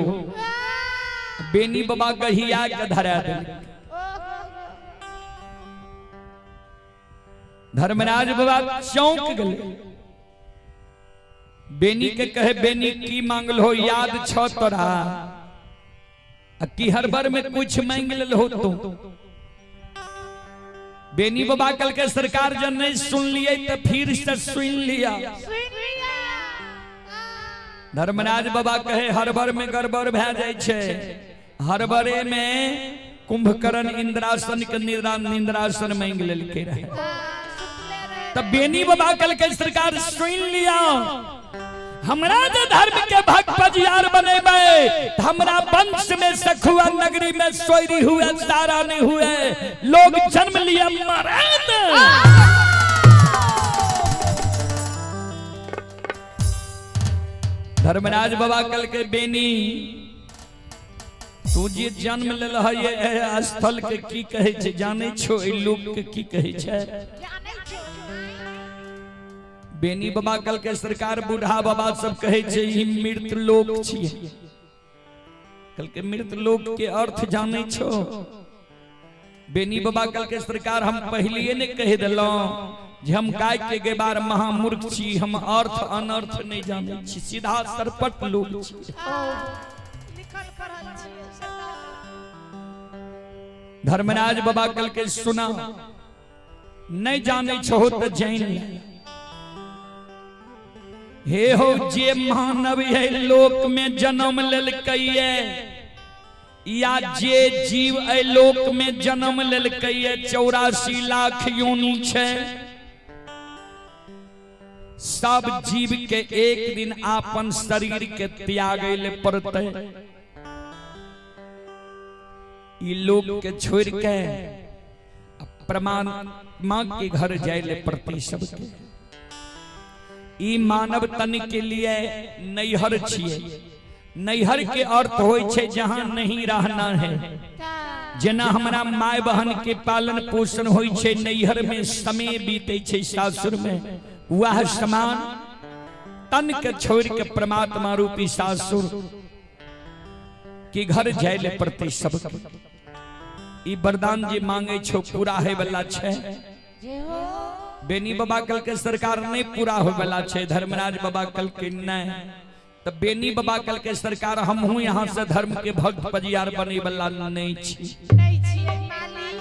बेनी बाबा गहिया के धरा दिल। धर्मराज बाबा चौंक गए, बेनी के कहे बेनी की मांगल हो, याद छ तोरा आ की हर बार में कुछ मांग लेल हो तो? बेनी बाबा कल के सरकार जब नहीं सुन लिए तो फिर से सुन लिया। सुन लिया। धर्मराज बाबा कहे हर बार में गड़बड़ भए जाइ छै, हर बारे में कुंभकर्ण इंद्रासन के निद्रा निंद्रासन मांग लेलके रहे। तब बेनी बाबा कल के सरकार सुन लिया, हमरा जे धर्म के भक्त पजियार बनेबै त हमरा वंश में सखुआ नगरी में सोयरी हुए सारा नहीं हुए, लोग जन्म लिया मरे। धर्मराज बाबा कल के बेनी तू जे जन्म लेल है स्थल के की कहे छै जाने छो, एहि लोक के की कहे छै? जानै छो। बेनी बाबा कल के सरकार बूढ़ा बाबा सब कहे छै ई मृत लोक छियै। कल के मृत लोक के अर्थ जाने छो? बेनी बाबा कल के सरकार हम पहलिए ने कह देलहुं जे हम गाय के गेबार महामूर्ख छी, हम अर्थ अनर्थ नहीं जाने छी, सीधा सरपट लोक छी। लिखल पढ़ल छियै सरकार। धर्मराज बाबा कल के सुना नहीं जाने छो तो जैन ले। हे हो जे मानव है लोक में जन्म लेलकैये या जे जीव एहि लोक में जन्म लेलकैये, 84 लाख योनि छै, सब जीव के एक दिन आपन शरीर के त्यागै ले पड़तै। ई लोक के छोड़ के परमात्मा के घर जाय ले पड़तै सबके। ई मानव तन के लिए नैहर छियै। नैहर के अर्थ होइ छै जहां नहीं रहना है। जेना हमरा माय बहन के पालन पोषण होइ छै नैहर में, समय बीते छै सासुर में, वह समान तन के छोड़ के परमात्मा रूपी सासुर के घर जाय ले पड़तै सबके। ई वरदान जे मांगे छो पूरा है वाला छै? जे हो। बेनी बाबा कल के सरकार नहीं पूरा होय वाला छै। धर्मराज बाबा कल के नहीं। तो बेनी बाबा कल के सरकार हमहू यहाँ से धर्म के भक्त पजियार बने वाला नहीं छी। नहीं छियै मालिक।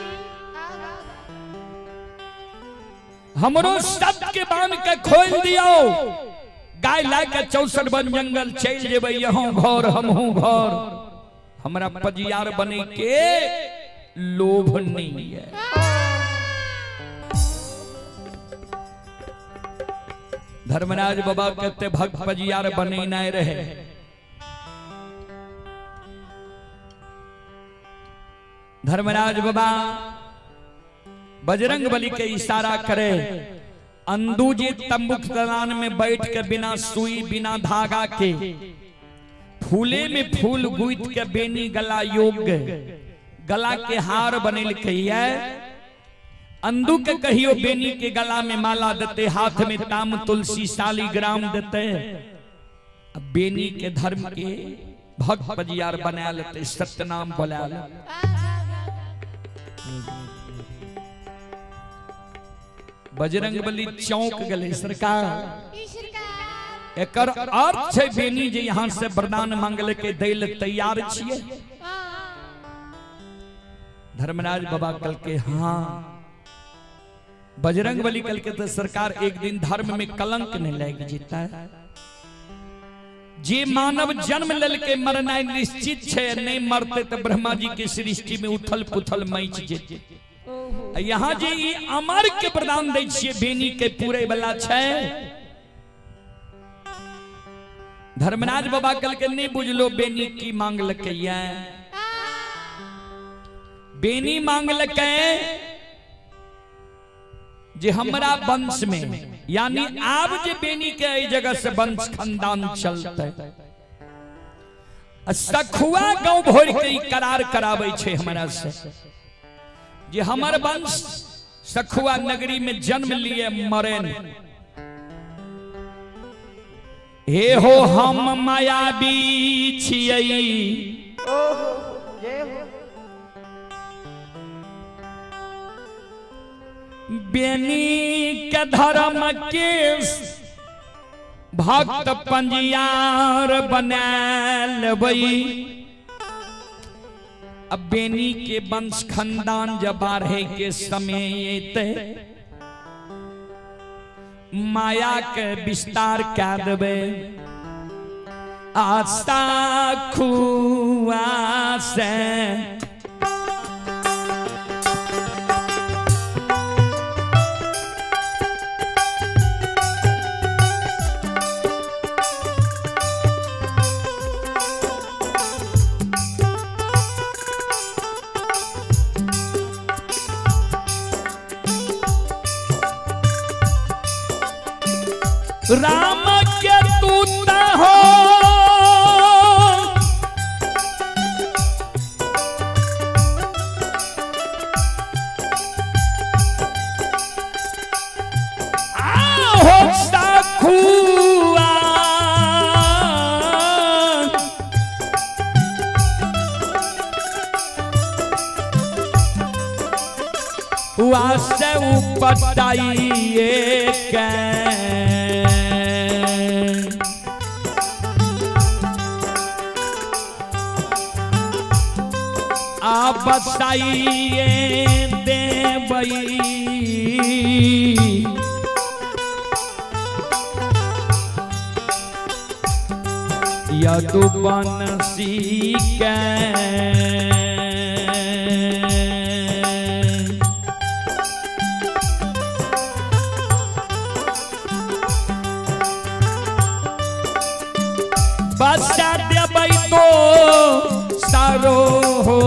हमरो सब के बांध के खोल दियो, गाय ला के 64 वन जंगल चल जेबै, यहाँ घर हमहू घर, हमरा पजियार बने के लोभ नहीं है। धर्मराज बाबा कहते भक्त पजियार बने नहीं रहे। धर्मराज बाबा बजरंग बली के इशारा करे, अंदू जी तंबुक दलान में बैठ के बिना सुई बिना धागा के फूले में फूल गुथ के बेनी गला योग्य गला के हार बनेल है। अंदू के कहियो बेनी के गला में माला देते, हाथ में ताम तुलसी शालीग्राम देते, अब बेनी के धर्म के भक्त पजियार बना लेते, सत्यनाम बोला लेते। बजरंग बली चौंक गए सरकार, एकर अर्थ छै बेनी जे यहाँ से वरदान मांगले के दैल तैयार छियै। धर्मराज बाबा कल के हाँ। बजरंग बली कल के तो सरकार एक दिन धर्म में कलंक नहीं लग जीता है। जे मानव जन्म लेलकै मरनाइ निश्चित छै, नहीं मरते तो ब्रह्मा जी के सृष्टि में उथल पुथल मच जेतै। यहाँ जे ई अमर के वरदान दै छियै बेनी के पूरे वाला छै। धर्मराज बाबा कहलकै नहीं बुझलो बेनी की मांगलकै ये, बेनी मांगलकै जे हमरा वंश में, यानी आब जे बेनी के एहि जगह से वंश खानदान चलते, सखुआ गांव भर के ई करार कराबै छै हमरा से जे हमर वंश सखुआ नगरी में जन्म लिए मरे नहीं। हे हो हम मायावी छियै, बेनी के धर्म के भक्त पंजियार बना लेबै। अब बेनी के वंश खानदान जब बाढ़े के समय अयतै माया के विस्तार कए देबै। आस्था खुआ से राम के तूत हो आहो सखुआ से उपटाइए के आ बताइए देवई यदुवंशी के बसा देबै तो सारो हो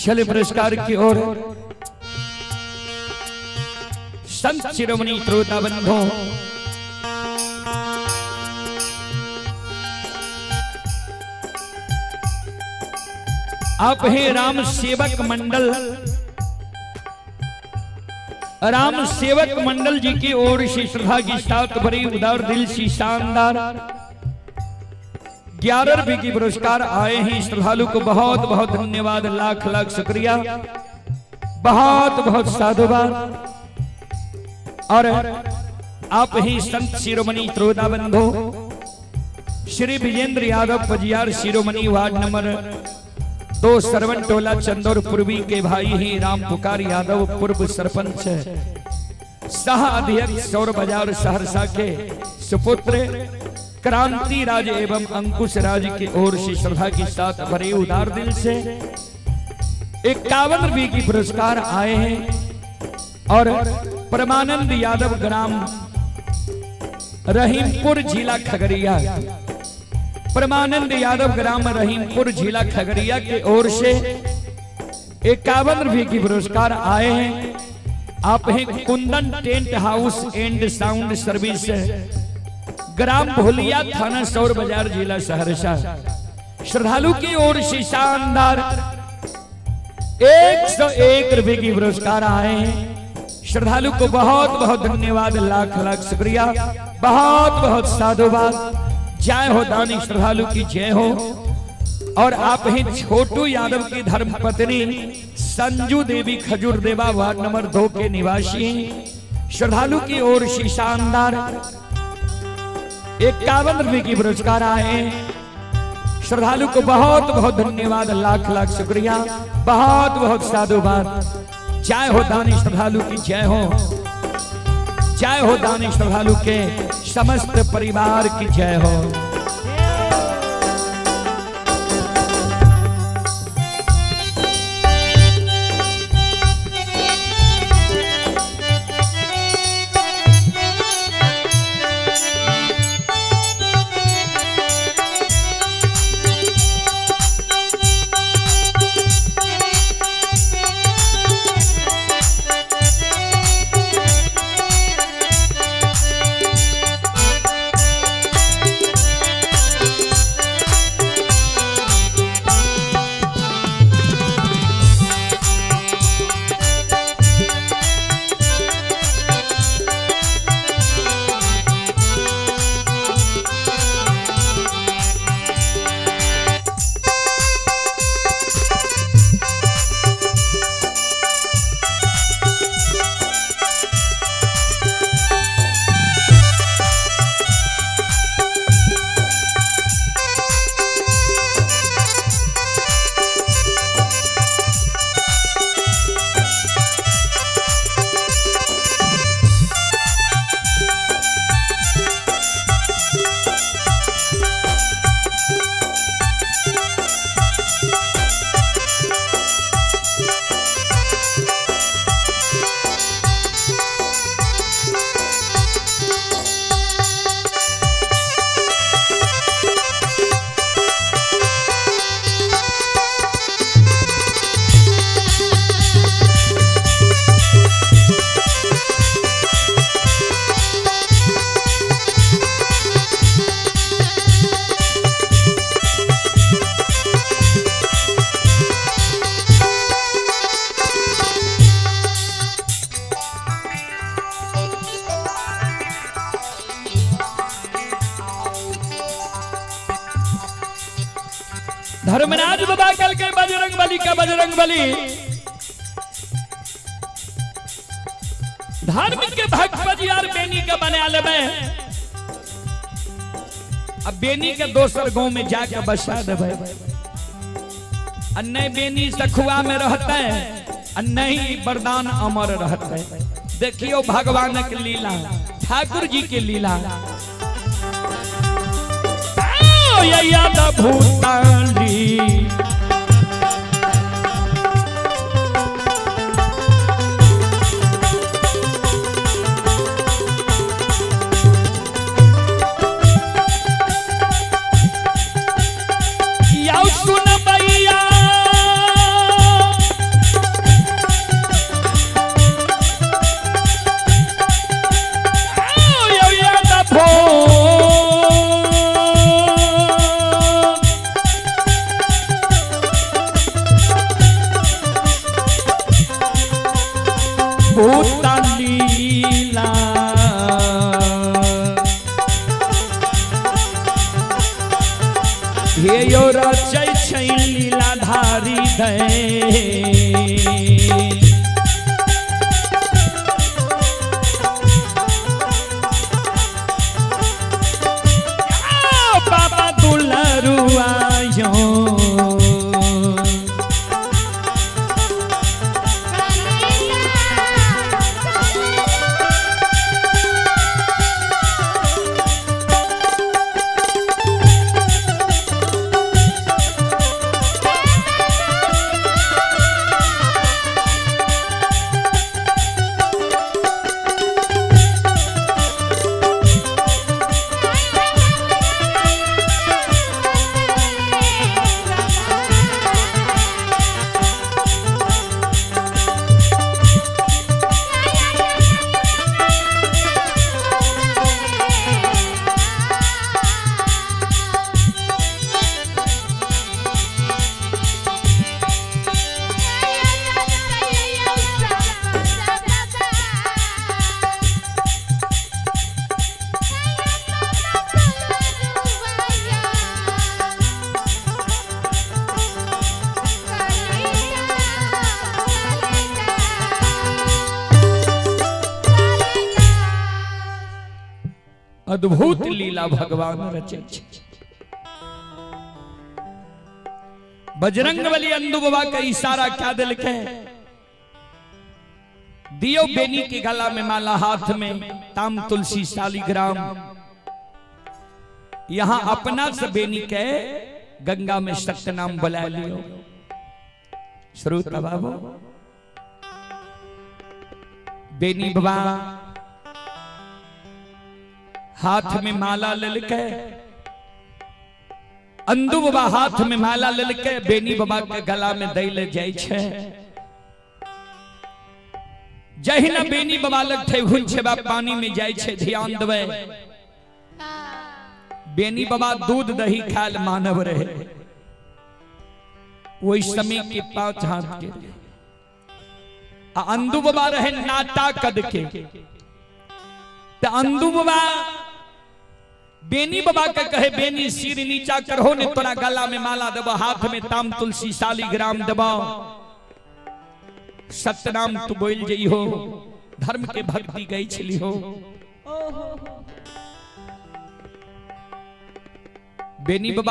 चले पुरस्कार की ओर। संत शिरोमणि श्रोता बंधु, आप हैं राम सेवक मंडल, राम सेवक मंडल जी की ओर से श्रद्धा की साथ भरी उदार दिल सी शानदार 11 रुपए की पुरस्कार आए हैं। श्रद्धालु को बहुत बहुत धन्यवाद, लाख लाख शुक्रिया, बहुत बहुत साधुवाद। और आप ही संत शिरोमणि श्रोता बंधु श्री विजेंद्र यादव पजियार शिरोमणि वार्ड नंबर 2 सरवन टोला चंदौर पूर्वी के भाई ही राम पुकार यादव पूर्व सरपंच सह अध्यक्ष सौर बाजार सहरसा के सुपुत्र क्रांति राज एवं अंकुश राज की ओर से श्रद्धा के साथ भरे उदार दिल से 51 रुपए की पुरस्कार आए हैं। और परमानंद यादव ग्राम रहीमपुर जिला खगड़िया, परमानंद यादव ग्राम रहीमपुर जिला खगड़िया के ओर से 51 रुपए की पुरस्कार आए हैं। आप हैं Kundan tent house and sound service ग्राम भोलिया थाना सौर बाजार जिला सहरसा। श्रद्धालु की ओर से शानदार 101 रुपए की पुरस्कार आए हैं। श्रद्धालु को बहुत बहुत धन्यवाद, लाख लाख शुक्रिया, बहुत बहुत साधुवाद। जय हो दानी श्रद्धालु की जय हो। और आप हैं छोटू यादव की धर्मपत्नी संजू देवी खजूर देवा वार्ड नंबर 2 के निवासी हैं। श्रद्धालु की ओर से शानदार 51 रुपए की पुरस्कार आए। श्रद्धालु को बहुत बहुत धन्यवाद, लाख लाख शुक्रिया, बहुत बहुत साधुवाद। जय हो दानी श्रद्धालु की जय हो, जय हो दानी श्रद्धालु के समस्त परिवार की जय हो। धर्मराज बाबा कल के बजरंग बली का बजरंग बली धर्म के भक्त बजियार बेनी के बना लेबे, अब बेनी के दोसर गांव में जाके बसा देबे। नहीं बेनी सखुआ में रहते है, नहीं वरदान अमर रहते। देखियो भगवान के लीला, ठाकुर जी के लीला। भूताली सुन भैया अद्भुत लीला। हे यो रचै छै लीलाधारी दै। बाबा दुलरुआ यो। अद्भुत लीला भगवान रचे छै। बजरंग बली अंदू बाबा के इशारा क्या दिलके, दियो बेनी के गला में माला, हाथ में ताम तुलसी शालिग्राम। यहां अपना से बेनी के गंगा में सत्यनाम बुला लियो। श्रोता बाबू बेनी बाबा हाथ में माला ललके, अंदू बाबा हाथ में माला ललके बेनी बाबा के गला में दै ले जाइ छै। जहिना बेनी बाबा लग ठेहुन छै बा पानी में जाइ छै, ध्यान देबै। बेनी बाबा दूध दही खायल मानव रहे ओहि समय के 5 हाथ के, आ अंदू बाबा रहे नाटा कद के। त अंदू बाबा बेनी बाबा के कहे, बेनी सिर नीचा करहो ने तोरा गला में माला देबो, हाथ में ताम तुलसी शालिग्राम देबो, सत्यनाम तू बोल जइहो, धर्म के भक्ति गई छली हो। बेनी बाबा